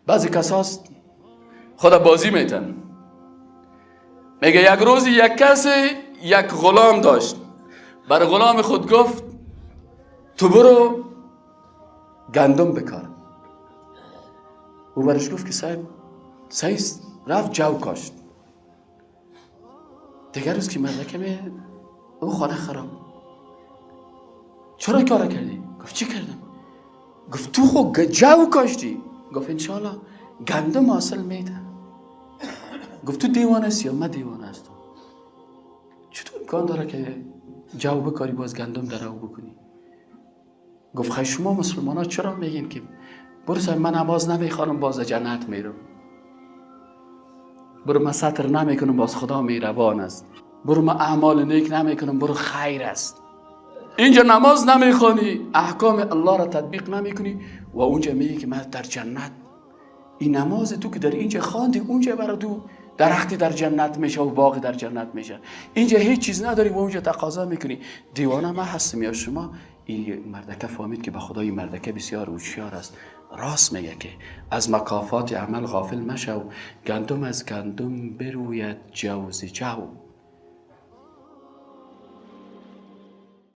بعضی کساست خدا بازی میتن. میگه یک روزی یک کسی یک غلام داشت، بر غلام خود گفت تو برو گندم بکار. او برش گفت که صاحب صحیح، رفت جو کاشت. دیگر روز که مردکه می او خانه خراب، چرا کار کردی؟ گفت چی کردم؟ گفت تو خو جو کاشتی. گفت انشالله گندم حاصل میده. گفت تو دیوانه هستی یا من دیوانه هستم؟ چطور امکان داره که جو بکاری باز گندم در او بکنی؟ گفت خیلی شما مسلمان ها چرا میگین که برو صاحب من نماز نمیخوانم باز جنت میرم، برو من ستر نمیکنم باز خدا مهربان است، برو من اعمال نیک نمیکنم برو خیر است. اینجا نماز نمیخوانی، احکام الله را تطبیق نمیکنی و اونجا میگی که من در جنت. این نماز تو که در اینجا خواندی اونجا برای تو درختی در جنت میشه و باغ در جنت میشه. اینجا هیچ چیز نداری و اونجا تقاضا میکنی. دیوانه من هستم یا شما؟ این مردکه فهمید که به خدای مردکه بسیار هوشیار است، راست میگه که از مکافات عمل غافل مشو، گندم از گندم بروید جو ز جو.